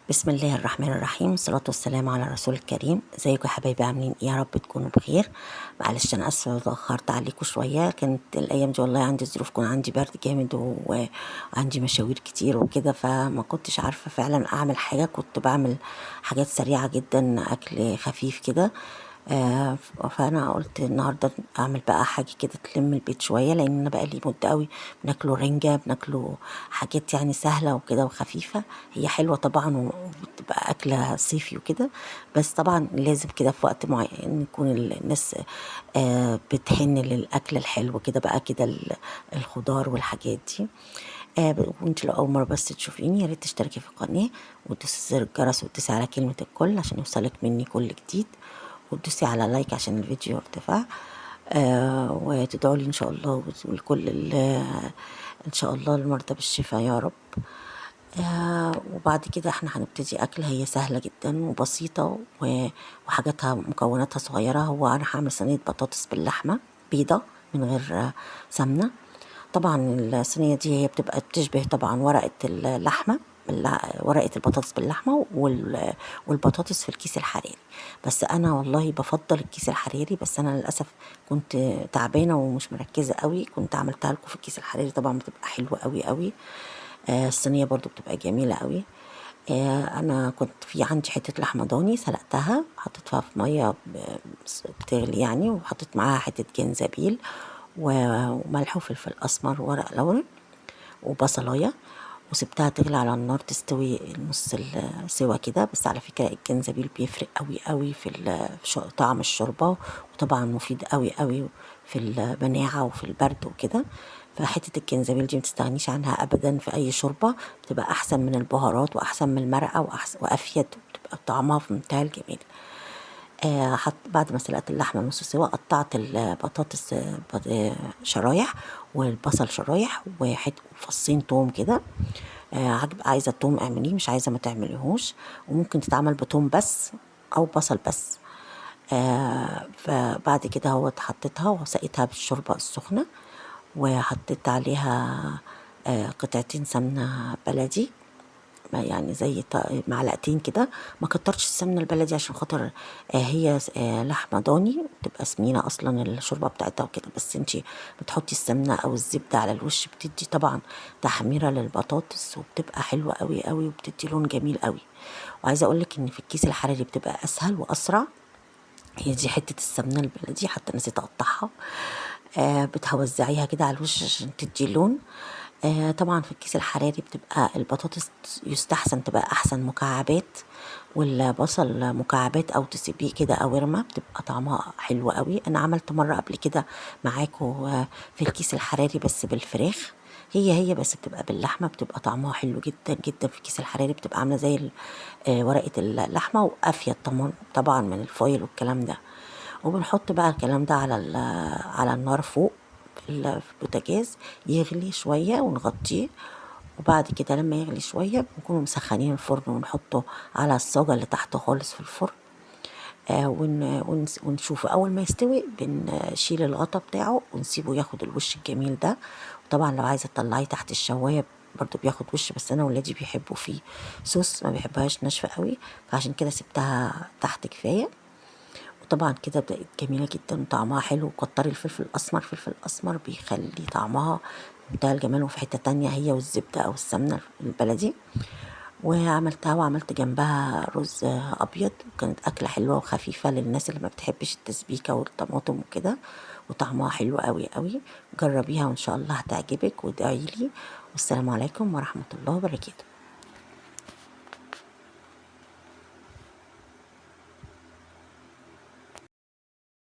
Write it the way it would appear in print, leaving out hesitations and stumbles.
بسم الله الرحمن الرحيم، والصلاة والسلام على رسول الكريم. ازيكم يا حبايبي؟ عاملين ايه؟ يا رب تكونوا بخير. معلش انا اسفه اتاخرت عليكم شوية، كانت الايام دي والله عندي ظروف، كان عندي برد جامد وعندي مشاوير كتير وكده، فما كنتش عارفه فعلا اعمل حاجة. كنت بعمل حاجات سريعة جدا، اكل خفيف كده. فانا قلت النهارده اعمل بقى حاجة كده تلم البيت شوية، لان انا بقى لي مده قوي بناكله رنجه، بناكله حاجات سهلة وكده وخفيفة. هي حلوة طبعا وبتبقى اكله صيفي وكده، بس طبعا لازم كده في وقت معين يكون الناس بتحن للاكل الحلو كده بقى كده، الخضار والحاجات دي. وانت لو اول مرة بس تشوفيني يا ريت تشتركي في القناة وتدوسي زر الجرس وتدوسي على كلمة الكل عشان يوصلك مني كل جديد، وتدوسي على لايك عشان الفيديو يرتفع. وتدعوا لي ان شاء الله ولكل ان شاء الله المرضى بالشفاء يا رب. وبعد كده احنا هنبتدي اكل، هي سهلة جدا وبسيطة وحاجاتها مكوناتها صغيرة. هو انا هعمل صينية بطاطس باللحمه بيضة من غير سمنه. طبعا الصينية دي هي بتبقى بتشبه طبعا ورقة اللحمة، ورقة البطاطس باللحمه والبطاطس في الكيس الحراري، بس انا والله بفضل الكيس الحراري، بس انا للاسف كنت تعبانة ومش مركزه قوي، كنت عملتها لكم في الكيس الحراري. طبعا بتبقى حلوة قوي قوي. الصينية برضو بتبقى جميلة قوي. انا كنت في عندي حتة لحمه ضاني سلقتها، حطيتها في مية بتغلي وحطيت معاها حتة جنزبيل وملح وفلفل اسمر وورق لورا وبصلايه، وسبتها تغلي على النار تستوي نص السوا كده. بس على فكرة الجنزبيل بيفرق قوي قوي في طعم الشوربة، وطبعا مفيد قوي قوي في المناعة وفي البرد وكده. فحتة الجنزبيل دي ما تستغنيش عنها ابدا في اي شوربة، بتبقى احسن من البهارات واحسن من المرقة وافيد، وبتبقى طعمها في منتهى الجمال. بعد ما سلقت اللحمة نص سوا قطعت البطاطس، شرايح والبصل شرايح وفصين توم كده. عايزة التوم اعمليه، مش عايزة ما تعمليهوش، وممكن تتعمل بتوم بس او بصل بس. فبعد كده حطيتها وسقيتها بالشوربة السخنة، وحطيت عليها قطعتين سمنة بلدي، زي معلقتين كده. ما كترتش السمنة البلدي عشان خاطر، هي لحمة ضاني بتبقى سمينة أصلا الشوربة بتاعتها وكده، بس انتي بتحطي السمنة أو الزبدة على الوش بتدي طبعا تحميرة للبطاطس، وبتبقى حلوة قوي قوي وبتدي لون جميل قوي. وعايزة أقولك إن في الكيس الحراري بتبقى أسهل وأسرع. هي دي حتة السمنة البلدي حتى نسيت أقطعها. بتوزعيها كده على الوش عشان تدي لون. طبعا في الكيس الحراري بتبقى البطاطس يستحسن تبقى احسن مكعبات، والبصل مكعبات او تسيبيه كده او ورمه، بتبقى طعمها حلو قوي. انا عملت مرة قبل كده معاكم، في الكيس الحراري بس بالفراخ، هي هي بس بتبقى باللحمه، بتبقى طعمها حلو جدا جدا. في الكيس الحراري بتبقى عامله زي ورقة اللحمة، وافيد طبعا من الفويل والكلام ده. وبنحط بقى الكلام ده على النار فوق في البوتاجاز يغلي شوية ونغطيه، وبعد كده لما يغلي شوية بنكون مسخنين الفرن ونحطه على الصاجة اللي تحت خالص في الفرن. ونشوفه أول ما يستوي بنشيل الغطا بتاعه ونسيبه ياخد الوش الجميل ده. وطبعا لو عايزة تطلعيه تحت الشواية برضو بياخد وش، بس أنا ولادي بيحبوا فيه صوص، ما بيحبهاش ناشفة قوي، فعشان كده سبتها تحت كفاية. وطبعا كده بقت جميلة جدا وطعمها حلو. وكتري الفلفل الأسمر، الفلفل الأسمر بيخلي طعمها منتهى الجمال، وفي حتة تانية هي والزبدة أو السمنة البلدي. وعملتها وعملت جنبها رز أبيض، وكانت أكلة حلوة وخفيفة للناس اللي ما بتحبش التسبيكة والطماطم وكده، وطعمها حلو قوي قوي. جربيها وإن شاء الله هتعجبك، وادعيلي. والسلام عليكم ورحمة الله وبركاته.